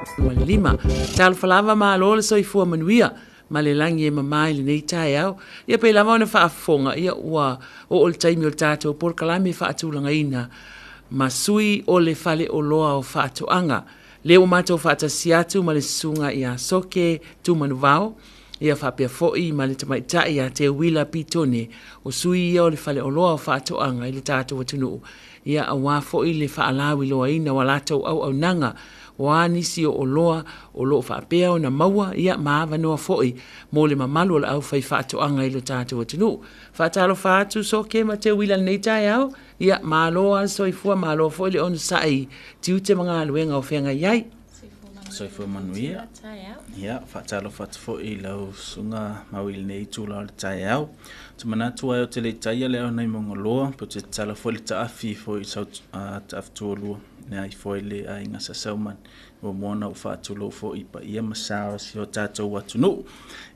5. Talofa lava malo le soifua manuia ma le lagi e mamā i lenei taeao. Ia pei lava ona faafofoga, ia ua oo le taimi o le tatou polokalame faatulagaina ma sui o le Faleoloa o Faatoaga. Lea ua matou faatasi atu ma le susuga ia Soke Tumanuvao, ia faapea foi ma le tamaitai ia Teuila Pitone, o sui ia o le Faleoloa o Faatoaga i le tatou atunuu, ia aua foi le faalauiloaina o a latou auaunaga, o a nisi o oloa o lo o faapea ona maua, ia ma avanoa foi mo le mamalu o le aufaifaatoaga i lo tatou atunuu. Faatalofa atu Soke ma Teuila i lenei taeao, ia malo lava le soifua, malo foi le onosai i tiute ma galuega o feagai ai. Soifua manuia. Ia, faatalofa atu foi i lau susuga Maui i lenei itula o le taeao. Ou te manatu ai ou te le i taia le ao nai Maugaloa, pe ou te tatala foi le taafi foi i sau taafi tualua, e ai foi le aiga Sa Saumani. Muamua ona ou faatulou foi i paia ma sa o si o tatou atunuu.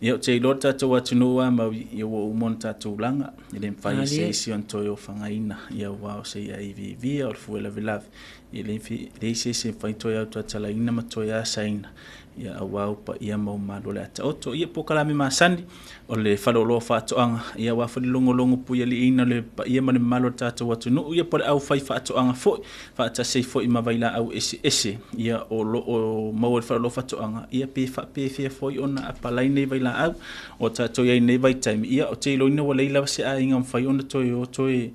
Ia, ou te iloa le tatou atunuu lava Maui, ia ua uma ona tatou laga, e le mafai e se isi ona toe ofagaina, ia aua o se i'a iviivia, o le fue lavelave, E leai se isi e mafai toe autatalaina ma toe asaina, ia aua ou paia ma ou malu o le a taoto. Ia polokalame masani o le Faleoloa o Faatoaga, ia aua foi le logologo puialiiina o le paia ma le mamalu o le tatou atunuu, ia po o le aufaifaatoaga foi, faatasi ai foi ma vailaau eseese, ia o lo o maua i le Faleoloa o Faatoaga, ia pe faapefea foi ona apalai nei vailaau o tatou i ai i lenei vaitaimi. Ia ou te iloaina ua leai lava se aiga o mafai ona toe o toe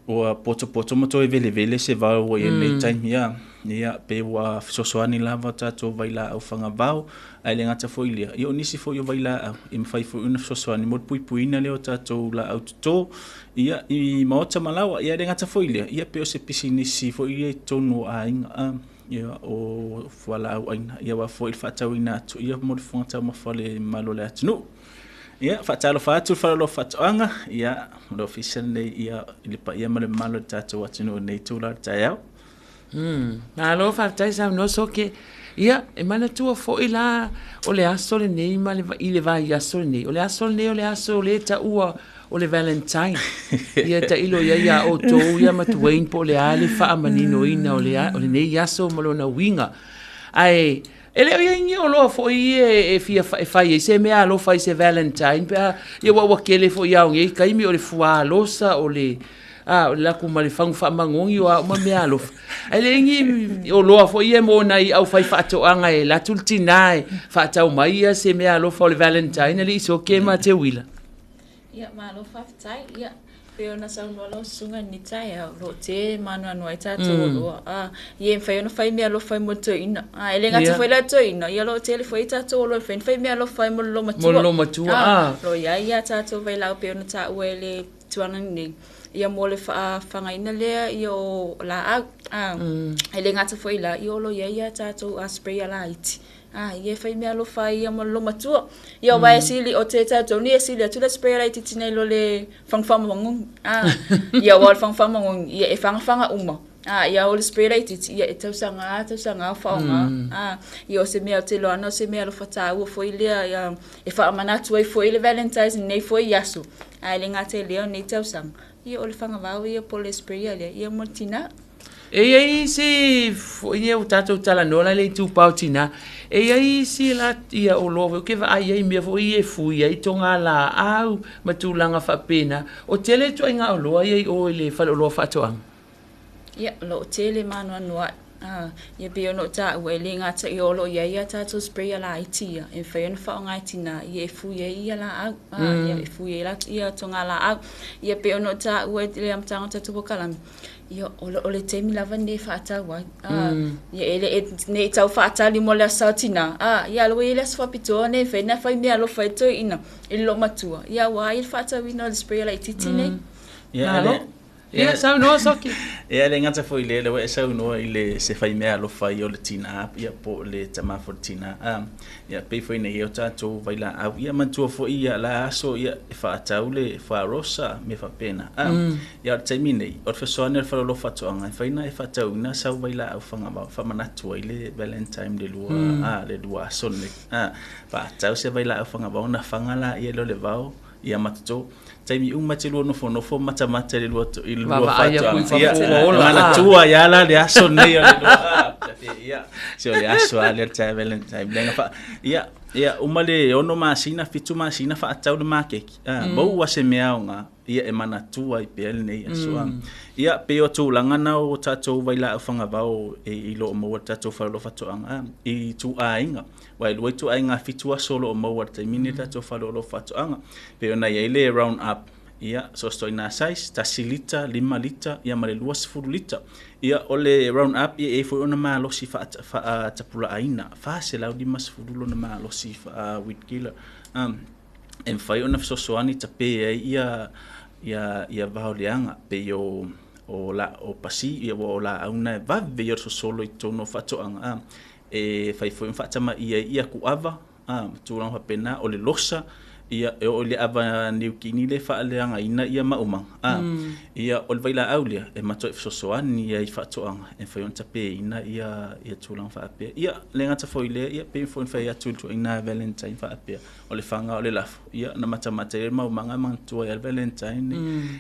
ua potopoto ma toe velevele se vao ua i ai lenei taimi. Ia, ia, pe ua fesoasoani lava tatou vailaau fagavao, ae le gata foi i lea, ia o nisi foi o vailaau e mafai foi ona fesoasoani mo le puipuiina lea o tatou laau toto, ia, i maota ma laoa. Ia, e le gata foi i lea, ia pe o se pisinisi foi ia i totonu o aiga, ia, o fualaau aina, ia aua foi le faatauina atu, ia mo le fofoga taumafa o le mamalu o le atunuu. Ia, faatalofa atu le Faleoloa o Faatoaga, ia, o le ofisa lenei, ia, i le paia ma le mamalu o le tatou atunuu i lenei itula o le taeao. Malo faafetai saunoa Soke. Ia, e manatua foi la o le aso lenei ma le, i le vaiaso lenei, o le aso lenei o le aso lea e taua o le Valentine. Ia tailo i ai ia outou ia ma Dwayne po o le a le faamaninoina o le, o lenei aso ma lona uiga. Ae E le o i ai ni oloa foi ia e fia e fai ai se mea alofa i se Valentine pe a, ia ua ua tele foi ao nei taimi o le fuaalosa o le a o le laku ma le fagu faamagogi o a uma mea alofa. Ae leai ni oloa foi ia mo nai aufaifaatoaga e alu atu le tina e faatau mai ia se mea alofa o le Valentine alii Soke ma Teuila. Ia, malo faafetai. Ia, pei ona saunoa lau susuga i lenei taeao, o lo o tele maanoanoa ai tatou oloa. A, ia e mafai ona fai meaalofa ai mo le toeaina. A, e le gata foi la i le toeaina, ia o lo o tele foi tatou oloa e mafai ona fai meaalofa ai mo le loomatua. Mo le loomatua, a. O lo o i ai a tatou vailaau pei ona taua e le tuana nei, ia mo le faafagaina lea ia o laau. A, e le gata foi la, ia o lo o i ai a tatou sprayer laiti. A, ia e fai meaalofa ai ia mo le loomatua. Ia aua e sili, o te tatou ni e sili atu le sprayer laitiiti nai lo le fagufaamagogi. A, ia aua o le fagufaamagogi, ia e fagafaga uma. A, ia o le sprayer laitiiti, ia e tausaga a tausaga o faaaoga. A, ia o se mea ou te iloaina o se meaalofa taua foi lea ia e faamanatu ai foi le Valentine's i lenei foi aso. Ae le gata i lea o lenei tausaga, ia o le fagavao ia po o le sprayer lea, ia mo le tina. E i ai isi foi ia ua tatou talanoa la i le itupa o tina, e i ai isi la ia oloa foi ou te vaai ai i mea foi ia e fui ai togalaau ma tulaga faapena. O tele ituaiga oloa ia i o i le faleoloa o faatoaga? Ia, o lo o tele maanoanoa'i. A, ia pei ona ou taua, e le gata i o lo o i ai a tatou sprayer laiti ia, e mafai ona faaaoga e tina ia e fui ai ia laau, a, ia e fui ai ia togalaau. Ia pei ona ou taua i le amataga o le tatou polokalame, Ia, o le taimi lava lenei e faatau ai. Ia, e le, ne i tau faatali mo le Aso Sa o Tina, a, ia, o la ua i ai le aso faapitoa lenei e mafai ona fai meaalofa ai toeaiina i le loomatua, ia aua ai le faatauina o le sprayer laitiiti lenei. Malo. Ia, saunoa Soki. Ia, e le gata foi i lea, lea ua e saunoa i le se fai meaalofa ai o le tina, ia, po o le tama foi o le tina. Ia, pei foi ona i ai o tatou vailaau. Ia, manatua foi ia la aso, ia, e faatau le fuarosa, mea faapena. A, ia, o le taimi nei, o le fesoasoani a le Faleoloa o Faatoaga, e mafai ona e faatauina sau vailaau fagavao e faamanatu ai le Valentine le lua, a, le lua aso lenei. A, faatau se vailaau fagavao ona faga laia lea o le vao. Ia ma toto taimi uma te lua nofonofo matamata i le lua i le lua Vaavaai aku i faatoaga. fafo ua ola, ah. Manatua ia la le aso nei o le lua ia se o le aso a lea le tae Valentine lenga fa ia ia uma le 6 masina 7 masina faatau le makeki maua se mea aoga ia e manatua ai pea lenei aso a. Ia pei o tulaga na o tatou vailaau fagavao e i lo o maua i le tatou fale o faatoaga i ituaiga. Aua e lua ituaiga 7 aso o lo o maua i le taimi lenei i le tatou fale o faatoaga. Pei ona i ai le round up, ia so o se ituaiga size, 1 lita, 5 lita, ia ma le 20 lita. Ia o le round up ia e i ai foi ona malosi faatapulaaina, 450 lona malosi weed killer. E mafai ona fesoasoani tape ai ia ia ia vao leaga pei o o la o pasi ia ua o laau na e vave ia o le sosolo i totonu o faatoaga e fai foi ma faatamaia ai ia kuava ma tulaga faapena o le losa ia e oo i le ava niukini le faaleagaina ia maumaga ia o le vailaau lea e matuai fesoasoani ai i faatoaga e mafai ona tapeina ia ia tulaga faapea. Ia le gata foi i lea ia pei foi ona fai atu i le ituaiga Valentine faapea o le faga o le lafo ia na matamata ai le maumaga e manatua ai le Valentine.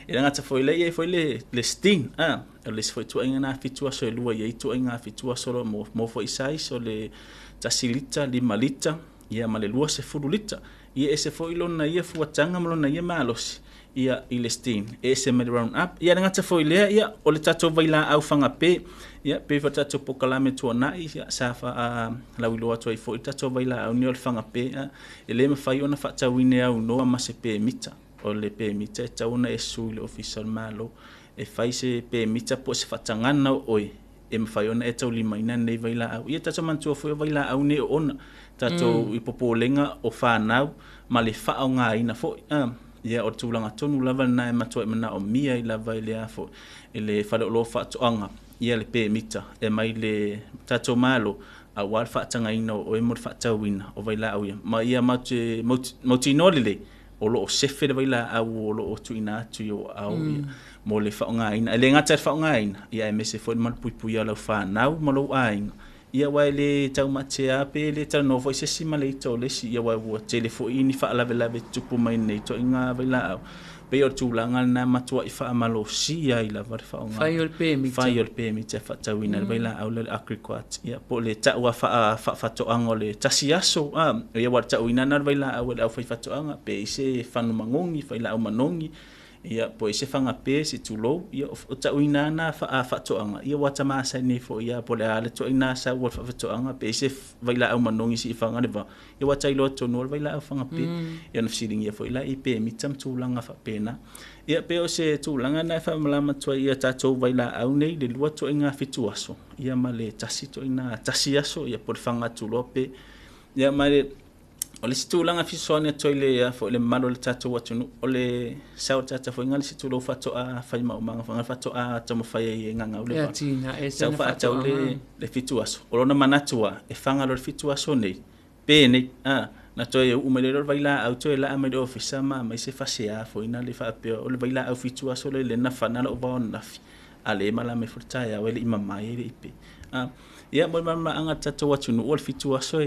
E le gata foi i lea e i ai foi le sting o le isi foi ituaiga na 7 aso e lua i ai ituaiga 7 aso o lo o mo foi size o le 1 lita, 5 lita ia ma le 20 lita. Ia ese foi lona ia fuataga ma lona ia malosi ia i le sting e ese mai le round up. Ia le gata foi lea ia o le tatou vailaau fagape ia pei foi tatou pokalame tuanai ia sa fa lauiloa atu ai foi le tatou vailaau nei o le fagape e le mafai ona faatauina aunoa ma se pemita. O le pemita e tatau ona e sui i le ofisa o le Malo e fai se pemita po o se faatagana o oe e mafai ona e taulimaina lenei vailaau. Ia tatou manatua foi o vailaau nei o ona tatou i popolega o fanau ma le faaaogaina foi. Ia o le tulaga tonu lava lena e matuai manaomia ai lava i le afo i le fale o lo faatoaga ia le pemita e mai le tatou Malo aua le faatagaina o oe mo le faatauina o vailaau ia ma ia mautinoa lelei o lo o sefe le vailaau o lo o tuuina atu i ou aao ia mo le faaaogaina. E le gata i le faaaogaina ia aemaise foi le malupuipuia o lau fanau ma lou aiga ia aua e le taumatea pe le talanoa foi se isi ma le ita o le isi ia aua ua tele foi ni faalavelave tutupu mai nei ituaiga vailaau. Pei o le tulaga lena matuai faamalosia ai lava le faaaoga. Fai o le pemita. Fai o le pemita e faatauina le vailaau lea o le Agriquat ia po o le tau a faafaatoaga o le tasi aso ia aua o le tauina lena o le vailaau e le aufaifaatoaga pe i se fanu manogi, vailaau manogi ia po o se fagape se tulou ia o tauina na faatoaga ia ua tamasani ai foi ia po o le a le ituaiga sau o le faafatoaga pe i se vailaau manogi siifaga le vao ia ua tailoa tonu o le vailaau fagape ia ona fesiligia foi la i pemita ma tulaga faapena. Ia pei o se tulaga na e faamalama atu ai ia tatou vailaau nei le lua ituaiga 7 aso ia ma le tasi ituaiga 1 aso ia po o le faga atu loa pe ia ma le o le isi tulaga fesoasoani atu ai le foi le mamalu o le tatou atunuu o le sau o le tata foi le isi tulou faatoa fai maumaga foi faatoa taumafai ai e gagau le va sau faatau le 7 aso o lona manatu a e faga lo le 7 aso nei pe nei na toe uu mai le le vailaau toe laa mai le ofisa ma mai se fasea foi na le faapea o le vailaau 7 aso le le na fana lo vao nafi a le mala me furta ia wele i mamae le ipe ia mo ma anga tatou atunuu o le 7 aso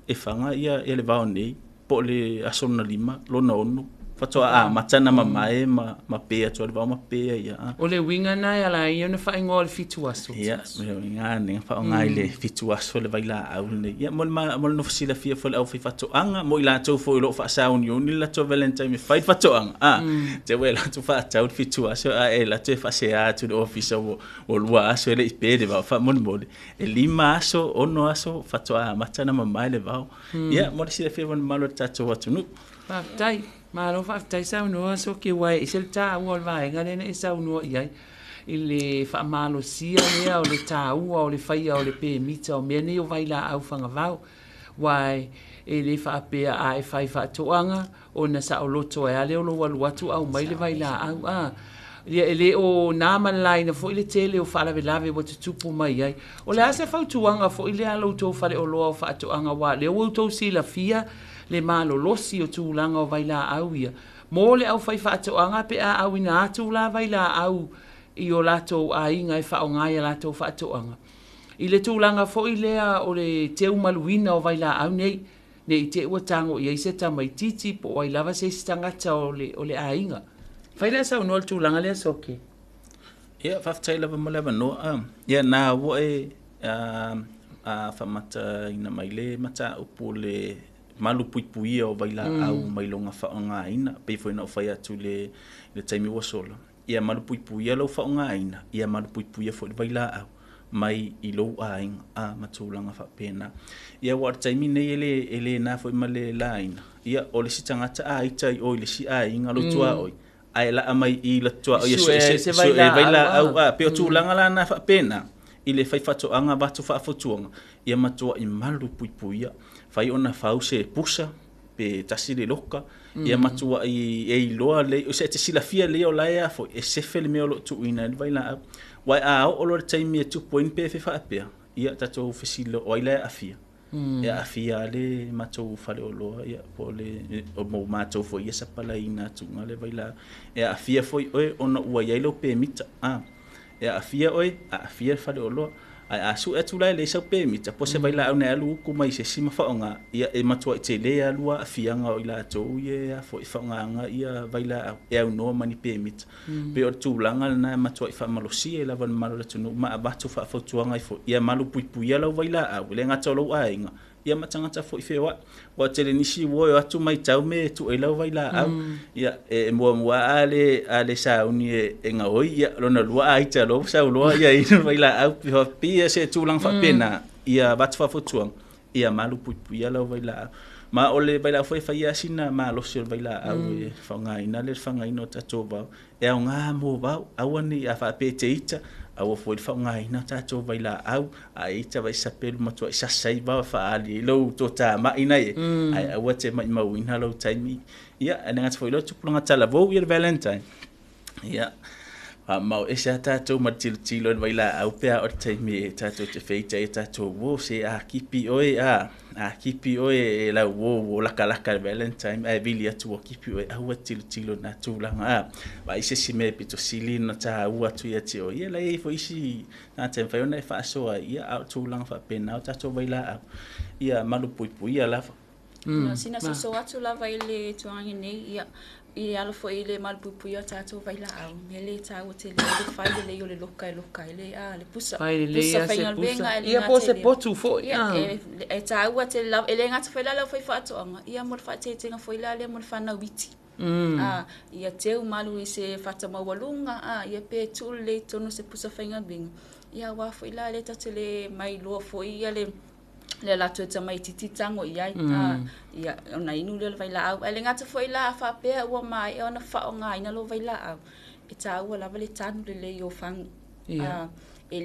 e faga ia le vao nei po o le aso lona 5 lona 6 faatoa amata na mamae ma pe atu le vao ma pe ia. O le uiga na e ala ai ona faaigoa o le 7 aso. Ia le uiga ne faaaoga i le 7 aso le vailaau lenei. Ia mo le nofo silafia foi le aufaifaatoaga mo i latou foi o lo o faasauniuni le latou Valentine e fai le faatoaga. Te ua e latou faatau le 7 aso a e latou e faasea atu i le ofisa ua 2 aso e le i pe le vao faamolemole. E 5 aso, 6 aso faatoa amata na mamae le vao. Ia mo le silafia foi le mamalu o le tatou atunuu. Faafetai. Malo faafetai saunoa so ke wai i se le taua o le vaega lea na e saunoa i ai i le faamalosia lea o le taua o le faia o le pemita o mea nei o vailaau fagavao. Uae e le faapea a e fai faatoaga ona saoloto ai a lea o lou alu atu au mai le vailaau ia e le o nā ma le laina foi le tele o faalavelave ua tutupu mai ai. O le a se fautuaga foi lea lo outou faleoloa o faatoaga uā lea ua outou silafia le malolosi o tulaga o vailaau ia mo le aufai faatoaga pe a auina atu la vailaau i o latou aiga e faaaoga i a latou faatoaga. I le tulaga foi lea o le teumaluina o vailaau nei Ne i te i ua tago i ai se tamaitiiti po o ai lava se isi tagata o le, o le aiga. Fai lea saunoa i le tulaga lea Soke. Ia, faafetai lava mo le avanoa. Ia, na ua e faamataina mai le mataupu o le malupuipuia o vailaau mai lona faaaogaina, pei foi ona ou fai atu i le taimi ua sola, ia malupuipuia lou faaaogaina, ia malupuipuia foi le vailaau mai i lou aiga a ma tulaga faapena. Ia aua o le taimi nei e le e le na foi ma le laina, ia o le isi tagata a ita i o i le isi aiga lou tuaoi, ae laa mai i le tuaoi e sue se vailaau a pei o tulaga la na faapena i le faifaatoaga avatu faafautuaga, ia matuai malupuipuia, fai ona fau se pusa pe tasi le loka, ia matuai e iloa lelei, o se e te silafia lelei o la e a foi, e sefe le mea o lo o tuuina ai le vailaau. Aua a oo loa i le taimi e tupu ai ni pefe faapea, ia tatou fesili loa, o ai la e aafia? E aafia lava le matou faleoloa, ia, po o le o matou foi ia sapalaiina atuga le vailaau. E aafia foi oe ona ua i ai lau pemita. A, e aafia oe, aafia le faleoloa. Ae a sue atu la e leai sau pemita, po o se vailaau na e alu uku mai se isi ma faaaoga, ia e matuai tele lava lua aafiaga o i latou ia e a foi e faaaogaina ia vailaau e aunoa ma ni pemita. Pei o le tulaga lena e matuai faamalosia ai lava le mamalu o le atunuu ma avatu faafautuaga ai foi, ia malupuipuia lau vailaau, e le gata o lou aiga, ia ma tagata foi feoai. Ua tele nisi ua o atu matau me e tuu ai lau vailaau. Ia, e muamua a le, a le sauni e gaoi, ia, lona lua a ita loa ua sau loa ia inu vailaau. Pei se tulaga faapena, ia avatu faafautuaga, ia malupuipuia lau vailaau. Ma o le vailaau foi e fai lava sina malosi o le vailaau e faaaogaina le fagaina o tatou vao. E aoga mo vao, aua ne i a faapea e te ita, aua foi le faaaogaina o tatou vailaau, a e ita vai sapelu matuai sasa ai vao e faaali ai lou totamai na e, ae aua te maimauina lou taimi. Ia, e le gata foi i lea o le tupulaga talavou ia le Valentine. Ia, faamau ese lava tatou ma le tilotilo i le vailaau pe a oo i le taimi e tatou te feita ai tatou uo, se a kipi oe, a, a kipi oe e lau uo ua lakalaka i le Valentine ae vili atu ua kipi oe, aua e tilotilo i lena tulaga, a. Vaai se isi mea e pito sili ona taua atu ia te oe. Ia la e i ai foi isi tagata e mafai ona e faasoa ai, ia, a o tulaga faapena o tatou vailaau, ia malupuipuia lava. Sina soso atu lava i le tulaga nei, ia, i ala foi i le malupuipuia o tatou vailaau, mea lea e taua tele ai le fai lelei o le loka e loka ai le, a, le pusa. Fai lelei Pusa lava se faigaluega pusa. e le Ia po o gata se i lea. potu foi, Ia, a. e taua tele lava, e le gata foi la le aufaifaatoaga, ia mo le faateetega foi la lea mo le fanau iti. A, ia teu malu i se fata maualuga, a, ia pe tuu lelei i totonu o se pusa faigaluega, ia aua foi la lea tatou te le mailoa foi ia le le latou tamaitiiti tago i ai, a, ia, ona inu lea o le vailaau. Ae le gata foi la a faapea ua maea ona faaaogaina lou vailaau, e taua lava le tanu lelei o fagu. Ia. A, e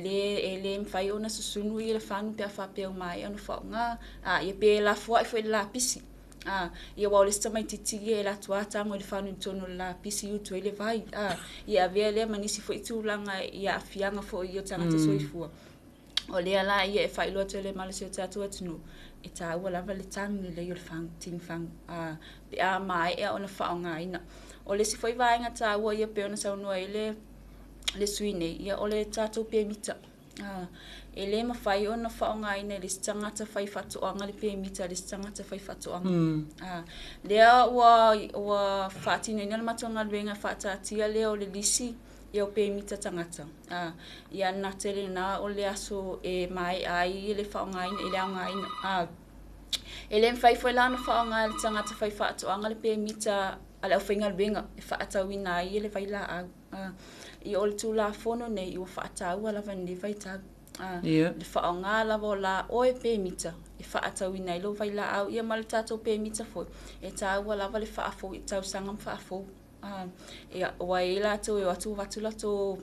le mafai ona susunu ia le fagu pe a faapea ua maea ona faaaoga, a, ia pe lafoai foi i le lapisi. A, ia aua o le isi tamaitiiti ia e alu atu lava tago i le fagu i totonu o le lapisi utu ai le vai. A, ia avea lea ma nisi foi tulaga i aafiaga foi o tagata soifua. O lea la ia e faailoa atu ai le malosi o tatou atunuu, e taua lava le tanu lelei o le fagu, tini fagu, a, pe a maea ona faaaogaina. O le isi foi vaega taua ia pei ona saunoa ai le sui nei, ia o le tatou pemita. A, e le mafai ona faaaogaina e le isi tagata faifaatoaga le pemita a le isi tagata faifaatoaga. A, lea ua faatinoina le matou galuega e faataatia lea o le lisi ia o pemita tagata. A, ia na tele na o le aso e maea ai le faaaogaina i le aogaina. A, e le mafai foi la ona faaaoga e le tagata faifaatoaga le pemita a le aufaigaluega e faatauina ai le vailaau. A, ia o le Tulafono nei ua faataua lava i lenei vaitau. A, Ia. le faaaoga lava o la oe pemita e faatauina ai lou vailaau, ia ma le tatou pemita foi, e taua lava le faafou i tausaga ma faafou. A, ia, ua i ai latou e o atu avatu latou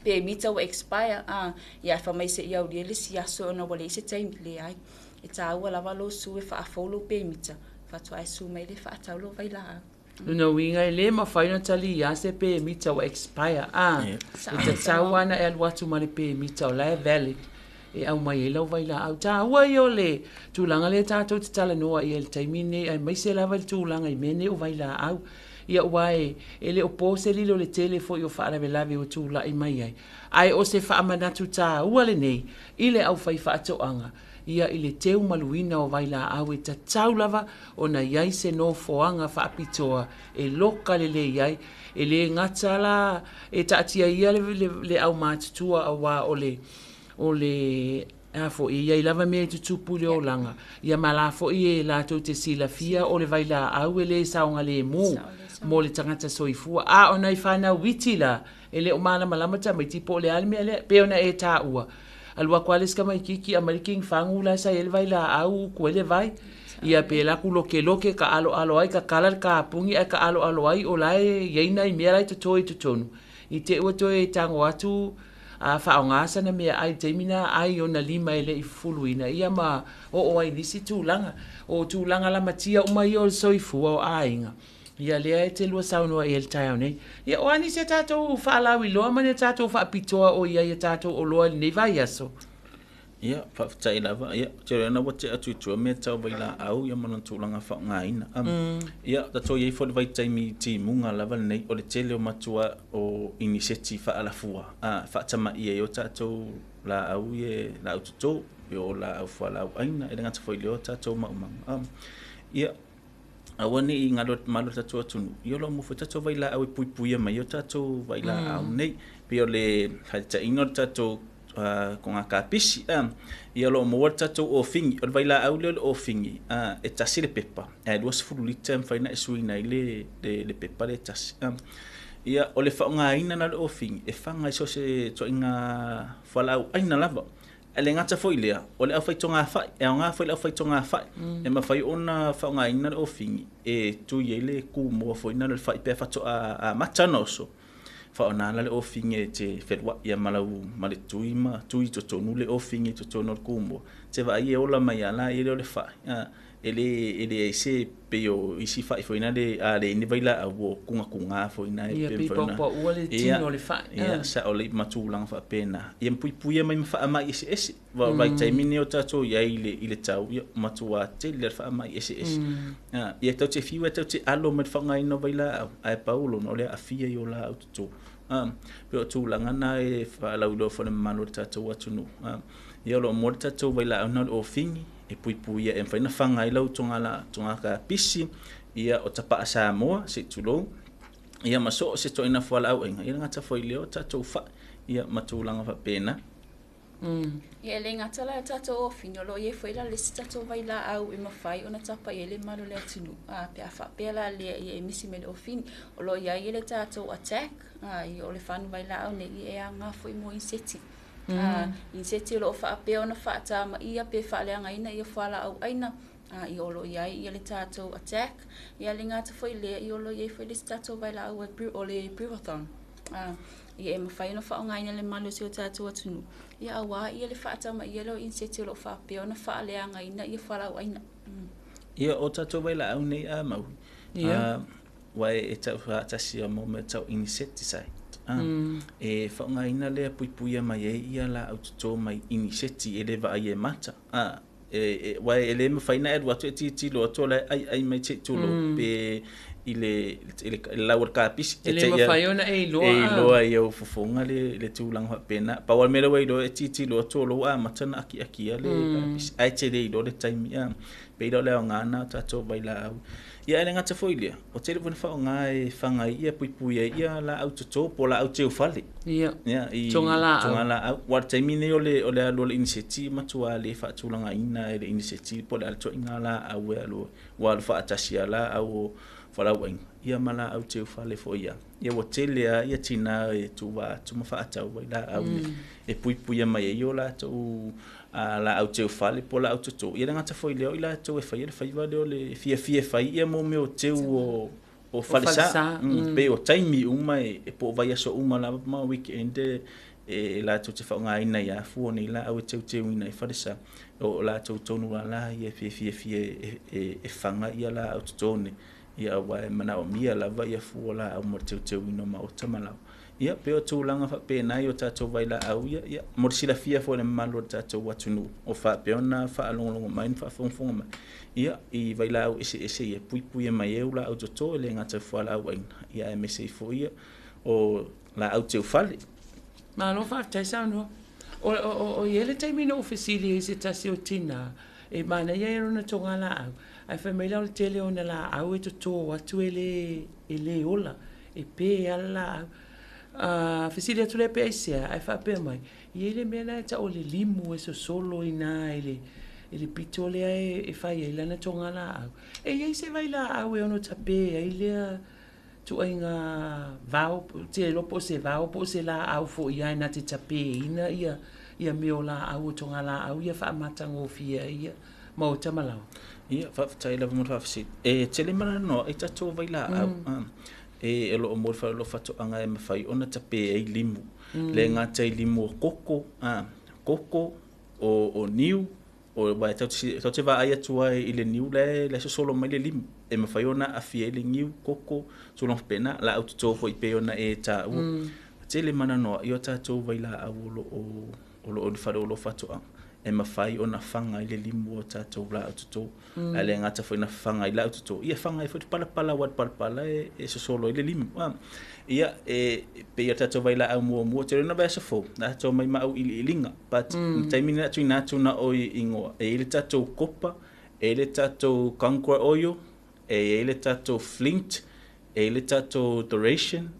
pemita ua expire, a, ia fai mai seia aulia le isi aso ona ua leai se taimi, leai. E taua lava lou su e faafou lou pemita, faatoa e su mai lea e faatau lou vailaau. Lona uiga e le mafai ona taliā se pemita ua expire, a, Ia. e tatau lava ona e alu atu ma le pemita o la e valid e aumai ai lau vailaau. Taua ia o le tulaga lea tatou te talanoa i ai i le taimi lenei, aemaise lava i le tulaga i mea nei o vailaau. Ia aua e le o po se lilo i le tele foi o faalavelave ua tulai mai ai, ae o se faamanatu taua lenei i le aufaifaatoaga. ia i le teumaluina o vailaau e tatau lava ona i ai se nofoaga faapitoa e loka lelei ai. E le gata la e taatia ia le aumatutua auā o le o le a foi e i ai lava mea e tutupu i le olaga, ia ma la foi e latou te silafia o le vailaau e le saogalemu mo le tagata soifua. A o nai fanau iti la, e le o malamalama tamaiti po o le a le mea lea, pei ona e taua, alu atu lava le isi tamaitiiti aumai le tinifagu la e sa i ai le vailaau utu ai le vai, ia pe alu atu lokeloke taaloalo ai, tatala le kapuni ae taaloalo ai o la e i ai nai mea la e toto i totonu, i te i ua toe tago atu a faaaoga sana meaai i le taimi lena ai ona lima e le i fufuluina ia ma oo ai i nisi tulaga. O tulaga lamatia uma ia o le soifua o aiga, ia lea e te lua saunoa i ai i le taeao nei. Ia o a nisi a tatou faalauiloa ma ni a tatou faapitoa o i ai i a tatou oloa i lenei vaiaso? Ia, faafetai lava. Ia, ou te iloa ua tea atu i tua mea tau vailaau ia ma lona tulaga faaaogaina. Ia, tatou i ai foi i le vaitaimi timuga lava lenei, o le tele o matua o iniseti faalafua, faatamaia ai o tatou laau ia, laau toto, pei o laau fualaauaina, e le gata foi i lea o tatou maumaga. Ia, aua ne i galo mamalu o le tatou atunuu, ia o lo o maua foi tatou vailaau e puipuia mai ai o tatou vailaau nei. Pei o le faataitaiga o le tatou toga kapisi, ia o lo o maua le tatou ofigi. O le vailaau lea o le ofigi, e tasi le pepa, ae 20 lita e mafai ona e suiina ai le pepa lea e tasi. Ia, o le faaaogaina la o le ofigi, e faga i so o se ituaiga fualaauaina lava. Ae le gata foi i lea, o le aufai togafai, e aoga foi i le aufai togafai. E mafai ona faaaogaina le ofigi e tui ai le kumoa foi lena o le fai pe a faatoa amata ona oso. Faaaoga la le ofigi e te feluai ia ma lau ma le tui ma tui i totonu le ofigi i totonu o le kumoa. E te vaai e ola mai lava la ia lea o le fai. E le e leai se pei o isi fai foi lea a leai ni vailaau ua kugakugā foi na e Ia pe pei mafai ona paopaoua le tino o le fai. Ia, sao lelei ma tulaga faapena. Ia ma puipuia mai ma faamai eseese. Aua o le vaitaimi lenei o tatou i ai i le tau, ia matua tele lava le faamai eseese. Ia tatou te fiu e tatou te alo mai le faaaogaina o vailaau, ae pau lona o le aafia i o laau toto. Pei o tulaga na e faalauiloa foi i le mamalu o le tatou atunuu. Ia o lo o maua le tatou vailaau lena o le ofigi e puipuia e mafai ona faga ai lau toga kapisi, ia o tapaa Samoa, se i tulou, ia ma so o se ituaiga fualaauaina, ia e le gata foi i lea o tatou fai, ia ma tulaga faapena. Ia e le gata la i le tatou ofini, o lo o i ai foi la le isi tatou vailaau e mafai ona tapa i ai le mamalu o le atunuu, a pe a faapea la lea ia e misi mai le ofini. O lo o i ai le tatou attack, a, ia o le fanu vailaau nei, ia e aoga foi mo iniseti. A, iniseti o lo o faapea ona faatamaia pe faaleagaina ia fualaauaina, a, ia o lo o i ai ia le tatou attack. Ia le gata foi i lea, ia o lo o i ai foi le isi tatou vailaau o le Brevathon. A, ia e mafai ona faaaogaina le mamalu o si o tatou atunuu, ia auā ia le faatamaia lea o iniseti o lo o faapea ona faaleagaina ia fualaauaina. Ia, o tatou vailaau nei a Maui, aua e tau faatasi mo mea tau insecticide. E faaaogaina lea e puipuia mai ai ia laau toto mai iniseti e le vaaia e mata. Aua e le mafai ona e alu atu e tilotilo atu o la e aiai mai se i tulou pe i le lau o le kapisi. E le mafai ona e iloa. E iloa i ou fofoga le tulaga faapena. Pau lava le mea lea ua iloa e tilotilo atu o lea ua amata ona akiakia le kapisi ae te le iloa le taimi. Pei la o le aoga lena o tatou vailaau. Ia ae le gata foi i lea, ua tele foi ina faaaoga e faga ai ia puipui ai ia laau toto po o laau teufale. Ia, ia i togalaau. Togalaau. Aua o le taimi lenei o le o le alu o le iniseti e matua le faatulagaina e le iniseti po o le a le ituaiga laau e alu ua alu faatasi lava laau o fualaauaina ia ma laau teufale foi lava. Ia ua tele lava ia tina e tuuvaa atu ma faatau vailaau e puipuia mai ai o latou laau teufale po o laau toto. Ia e le gata foi i lea o i latou e faia le faiva lea o le fiafia e fai ia mo mea o teu o falesa. Pei o taimi uma e po o vaiaso uma lava ma weekend e latou te faaaogaina ai lava fua o nei laau e teuteuina ai falesa. O latou tonu lava la ia e fiafia e faga ia laau toto nei. Ia aua e manaomia lava ia fua o laau mo le teuteuina o maota ma laoa. Ia, pei o tulaga faapena i o tatou vailaau ia, ia, mo le silafia foi e le mamalu o le tatou atunuu o faapea ona faalogologo mai ma faafogafoga mai, ia, i vailaau eseese ia e puipuia mai ai au laau toto e le gata i fualaauaina, ia aemaise ai foi ia o laau teufale. Malo faafetai saunoa. O i ai le taimi na ou fesili ai i se tasi o tina e manaia ia lona togalaau, ae fai mai la o le tele o ona laau e toto atu e le e le ola, e pe lava le laau. Fesili atu lea pe aisea, ae faapea mai, e i ai le mea lena e tau o le limu e sosolo i ina i le i le pito lea e fai ai lana togalaau. E i ai se vailaau e ono tape ai lea ituaiga vao, ou te le iloa po o se vao po o se laau foi lava na te tapeina ia ia mea o laau o togalaau ia faamatagofie ai ia maota ma laoa. Ia, faafetai lava mo le faafesili. E tele malanoa i tatou vailaau e o lo o mo le fale o faatoaga e mafai ona tape ai limu. Le gata i limu o koko, koko o niu, o aua e tatou te vaai atu ai i le niu la e sosolo mai le limu. E mafai ona aafia ai le niu, koko, tulaga faapena, laau toto foi pei ona e taua. Tele malanoa i o tatou vailaau o lo o i le fale o lo o faatoaga e mafai ona faga ai le limu o tatou laau toto. Ae le gata foi na faga ai laau toto, ia faga ai foi le palapala, aua o le palapala e sosolo ai le limu. Ia, e pei o tatou vailaau muamua, tele na vaiaso fou, na tatou mai ma auiliiliga. But i le taimi lena tuuina atu na o i igoa, e i ai le tatou kopa, e i ai le tatou conquer oil, e i ai le tatou flint, e i ai le tatou duration,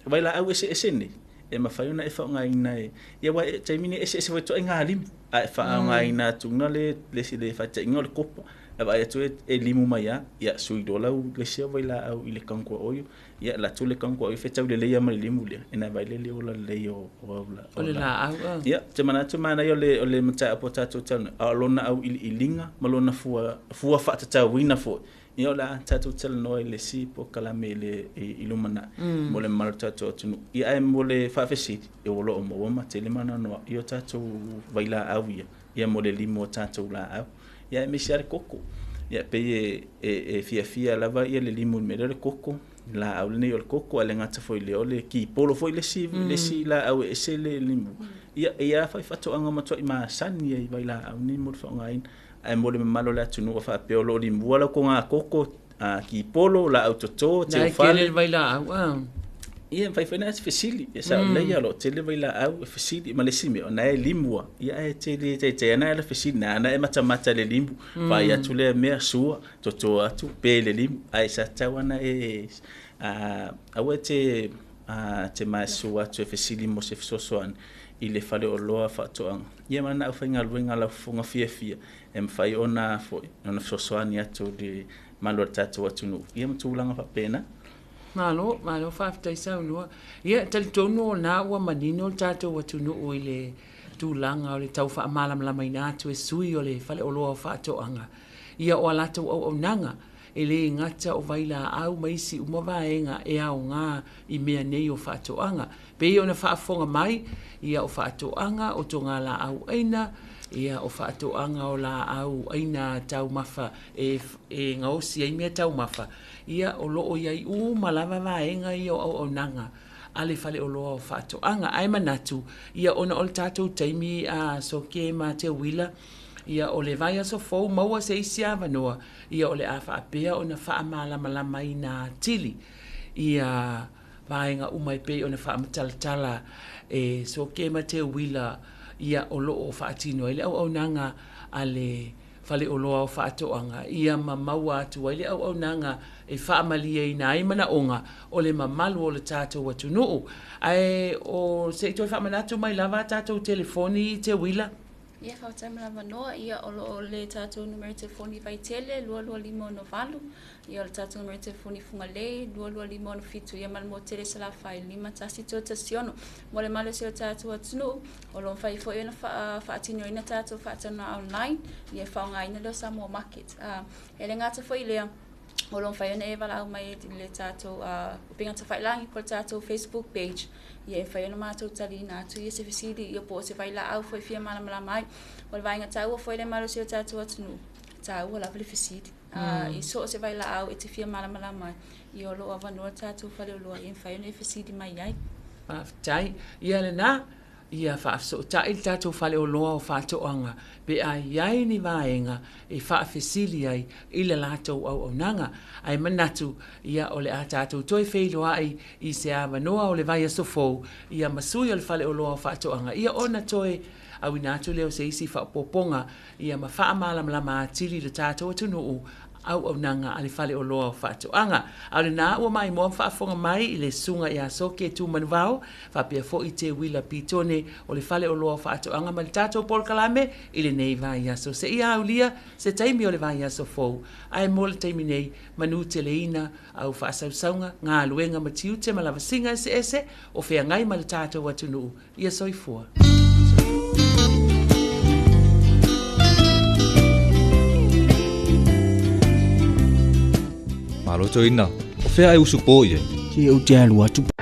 vailaau eseese nei, e mafai ona e faaaogaina e, ia aua e taimi nei e eseese foi ituaiga limu, a e faaaogaina atu le le faataitaiga o le kopa, e vaai atu e limu mai lava, ia sui loa lau le isi vailaau i le conquer oil, ia alu atu le conquer oil fetau lelei lava ma le limu lea, ona vaai lea i le ola lelei o au O le laau. Ia, ou te manatu manaia o le mataupu a tatou talanoa, a o lona auiliiliga ma lona fua faatatauina foi, ia o le a tatou talanoa i le isi polokalame i lumanai mo le mamalu o le tatou atunuu. Ia ae mo le faafesili, o lo o maua ma tele malanoa i o tatou vailaau ia, ia mo le limu o tatou laau. Ia aemaise lava le koko. Ia pei e fiafia lava ia le limu i le mea lea o le koko, le laau lenei o le koko, ae le gata foi i lea o le kipolo foi le isi laau e ese le limu. Ia e i ai lava faatoaga matuai masani ai i vailaau nei mo le faaaogaina. Ae mo le mamalu o le atunuu faapea o lo o limua lau toga koko, kipolo, laau toto, teufale. Na e tele le vailaau, a. Ia, mafai foi ona e fesili. Ia sao lelei o lo o tele vailaau e fesili. Ma le isi mea, o na e limu lava. Ia ae tele taitai lava ona e fesili, na ala ona e matamata i le limu, vaai atu lea mea, sua, toto atu, pe le limu. Ae sa tatau lava ona e aua e te masu atu e fesili mo se fesoasoani i le faleoloa faatoaga. Ia ma lana aufaigaluega laufofoga fiafia e mafai ona foi ona fesoasoani atu i le mamalu o le tatou atunuu ia ma tulaga faapena. Malo, malo faafetai saunoa. Ia, talitonu o lena ua manino le tatou atunuu i le tulaga o le tau faamalamalamaina atu e sui o le faleoloa o faatoaga ia o a latou auaunaga e le gata o vailaau ma isi uma vaega e aoga i mea nei o faatoaga. Pei ona faafofoga mai, ia o faatoaga o togalaau aina, ia o faatoaga o laau aina taumafa e e gaosi ai mea taumafa, ia o lo o i ai uma lava vaega ia o auaunaga a le faleoloa o faatoaga. Ae manatu, ia ona o le tatou taimi a Soke ma Teuila, ia o le vaiaso fou maua se isi avanoa, ia o le a faapea ona faamalamalamaina atili ia vaega uma e pei ona faamatalatala e Soke ma Teuila, ia o lo o faatino ai le auaunaga a le Faleoloa o Faatoaga, ia ma maua atu ai le auaunaga e faamalieina ai manaoga o le mamalu o le tatou atunuu. Ae o se i toe faamanatu mai lava a tatou telefoni Teuila. Ia, faafetai mo le avanoa. Ia, o lo o le tatou numera telefoni Vaitele 22568, ia o le tatou numera telefoni Fugalei 22567, ia ma le motu tele Salafai 51316. Mo le mamalu o si o tatou atunuu, o lo o mafai foi ona faatinoina tatou faatanoa online, ia e faaaogaina lea o Samoa Market. E le gata foi i lea, o lo o mafai ona e valaau mai i le tatou upega tafailagi po o le tatou Facebook page, ia e mafai ona matou taliina atu ia se fesili ia po o se vailaau foi e fia malamalama ai. O le vaega taua foi le mamalu o si o tatou atunuu, e taua lava le fesili. I so o se vailaau e te fia malamalama ai, ia o lo o avanoa le tatou faleoloa ia e mafai ona e fesili mai ai. Faafetai. Ia lena, ia faafesootai le tatou faleoloa o faatoaga pe a i ai ni vaega e faafesili ai i le latou auaunaga. Ae manatu, ia, o le a tatou toe feiloai i se avanoa o le vaiaso fou, ia ma sui o le faleoloa o faatoaga, ia ona toe Auina atu lea o se isi faaopoopoga ia ma faamalamalama atili i le tatou atunuu auaunaga a le Faleoloa o Faatoaga. A o lena ua maimoa ma faafofoga mai i le Susuga ia Soke Tumanuvao faapea foi Teuila Pitone o le Faleoloa o Faatoaga ma le tatou polokalame i lenei vaiaso seia aulia se taimi o le vaiaso fou. Ae mo le taimi nei, manuteleina au faasausauga, galuega ma tiute ma lavasiga eseese o feagai ma le tatou atunuu. Ia soifua. Malo toeaina, o fea e usupo i ai? Se ou te alu atu.